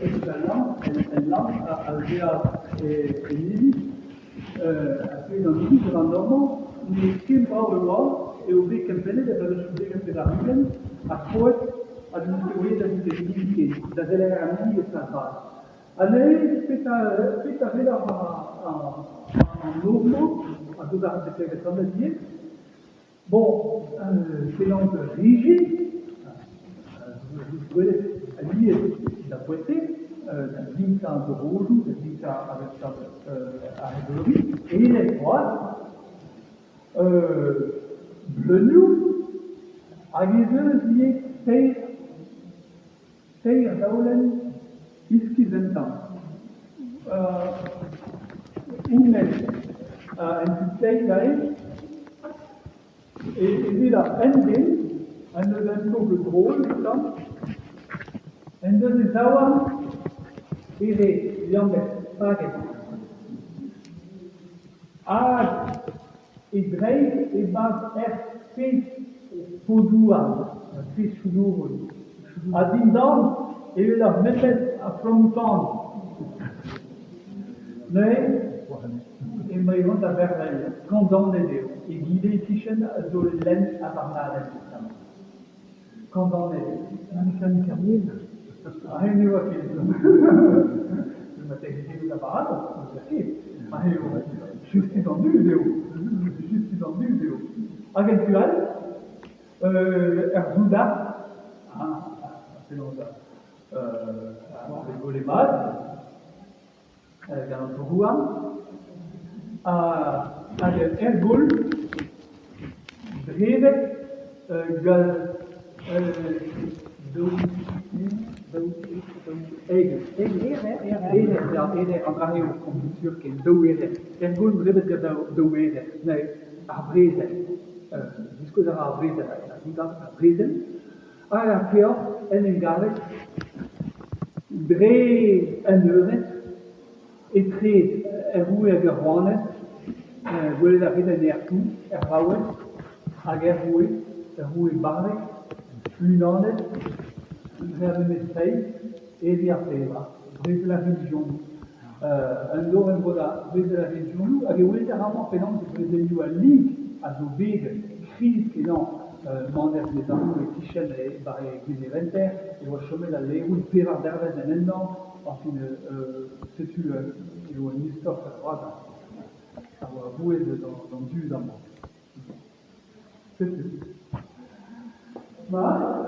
El lamm a zea en iliz, a-fed an iliz an nor-mañ, n'eo ket brav e oa, eo bet kempennet a-benn 90 ha troet hag n'eus ket gwelet da vout en iliz ken, da sellet an hini e stad vat. Ha neuze petra petra weler war an nor-mañ, a zo da betek asambles ivez. Bon, penaos rigid, gwelet alies da boent-se, da ginklañ an dorojoù, da ginklañ ar ar reveulzi, enep c'hoazh, bleunioù, hag ez eus ivez teir teir daolenn iskis un tamm. Honnezh en tu kleiz aze, evit ar penn-den en deus un taol drol gantañ, en deus e zaouarn ere liammet, staget. Hag e dreid e-barzh er pezh podhouarn, ur pezh choudourell. Ha dindan evel ar memes a flammoù-tan. Neuze emañ o vont da vervel, kondaonet eo. Egile e-kichen a zo lemm a varnadenn. Kondaonet eo. Aze ne oa ket. Marteze da baradoz, n'ouzer ket. Aze eo justis an dud eo. Justis an dud eo. Hag en tu all, ur soudard, penaos ar vez mat, gant an tour-houarn, hag er gaol brevet gant daou daou daou erer, erer, ya, erer, an dra eo komz ken, daou erer. Er gaol brevet gant daou erer, neuze ar brezel. Diskouez a ra ar brezel, ar brezel. Hag ar peoc'h en em gavet dre un eured etre ur roue hag ur rouanez, gwelet a rit en ertoù, er vaouez hag er roue, ur roue barrek, unanet dre ar memes feiz, Herri ar Pevar, brezel ar relijionoù. Un dor en-dro da brezel ar relijionoù hag e ouezer amañ penaos brezelioù al Lig a zo bet kriz-kenañ maner Mezano e-kichen e Gwineventer e oa chomet al laeron pevar dervezh en ennañ. Enfin, setu eo un istor bras a oa bouez d'an dud amañ. Setu. Mat.